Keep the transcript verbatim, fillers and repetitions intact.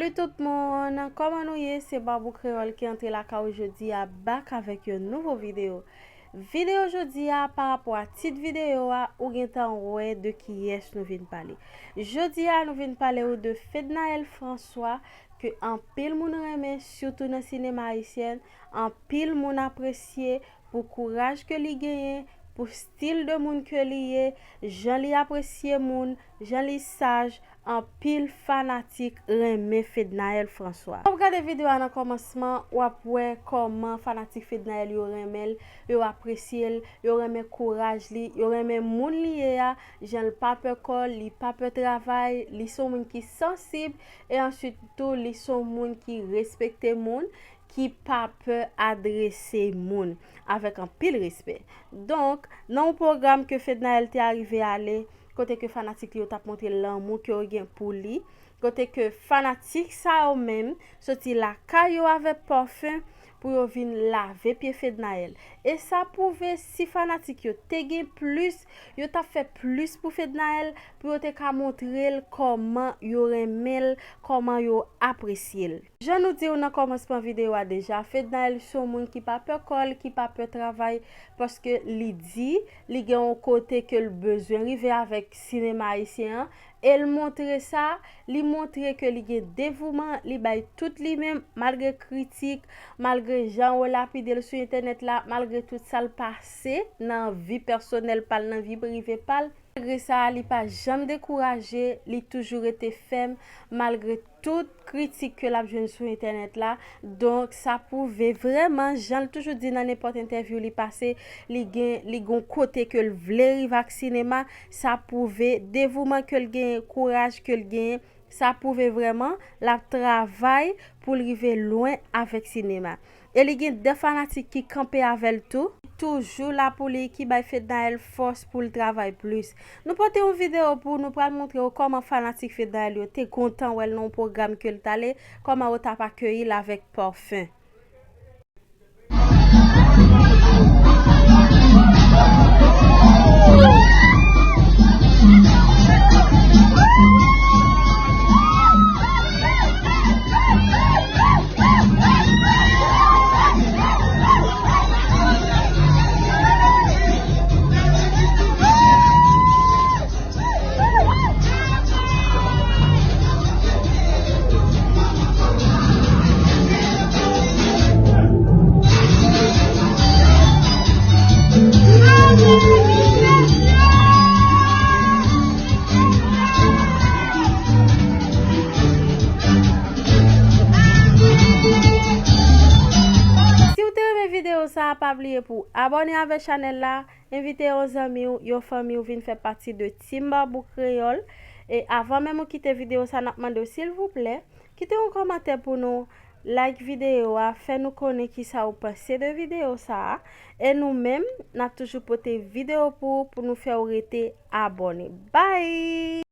Salut tout moun, kòman nou ye? Se Babou Kreyòl ki antre lakay ou jodi a, back avèk yon nouvo videyo. Videyo jodi a, pa rapò a tit videyo a, ou gentan wè de kiyès nou vin pale. Jodi a, nou vin pale ou de Fednaelle François, ke anpil moun renmen, sitou nan sinema ayisyen, anpil moun apresye pou kouraj ke li genyen, pou stil de moun ke li ye, jan li apresye moun, jan li saj, anpil fanatik renmen Fednaelle François. W ap gade videyo a nan kòmansman, w ap wè kòman fanatik Fednaelle yo renmen l, yo apresye l, yo renmen kouraj li, yo renmen moun li ye a, jan l pa pè kò l, li pa pè travay, li se yon moun ki sansib, e answit tou, li se yon moun ki respekte moun, ki pa pè adrese moun avèk anpil respè. Donk, nan yon pwogram ke Fednaelle te arive ale, kote ke fanatik li yo t ap montre lanmou ke yo gen pou li, kote ke fanatik sa yo menm soti lakay yo avèk pòfen pou yo vin lave pye Fednaelle. E sa pwouve si fanatik yo te gen plis, yo t ap fè plis pou Fednaelle, pou yo te ka montre l kòman yo renmen l, kòman yo apresye l. Jan nou di w nan kòmansman videyo a deja, Fednaelle se yon moun ki pa pè kò l, ki pa pè travay, paske li di, li gen yon kote ke l bezwen rive avèk sinema ayisyen an, e l montre sa, li montre ke li gen devouman, li bay tout li menm, malgre kritik, malgre jan yo lapide l sou entènèt la, malgre tout sa l pase nan vi pèsonèl pa l, nan vi prive pa l. Malgre sa, li pa janm dekouraje, li toujou rete fèm, malgre tout kritik ke l ap jwenn sou entènèt la. Donk, sa pwouve vrèman, jan l toujou di nan nenpòt entèvyou li pase, li gen, li gon kote ke l vle rive ak sinema. Sa pwouve devouman ke l genyen, kouraj ke l genyen. Sa pwouve vrèman l ap travay pou l rive lwen avèk sinema. E li gen de fanatik ki kanpe avè l tou, ki toujou la pou li, ki bay Fednaelle fòs pou l travay plis. Nou pote yon videyo pou nou pral montre w kòman fanatik Fednaelle yo te kontan wè l nan yon pwogram ke l t ale, kòman yo t ap akeyi l avèk pòfen. Si w te renmen videyo sa a, pa bliye pou w abòne avèk chanèl la, envite yon zanmi w, yon fanmi w vin fè pati de Team Babou Kreyòl. E avan menm ou kite videyo sa, n ap mande w, silvouplè, kite yon kòmantè pou nou, like videyo a, fè nou konnen kisa ou panse de videyo sa a. E nou menm, n ap toujou pote videyo pou ou, pou nou fè w rete abòne. Bye!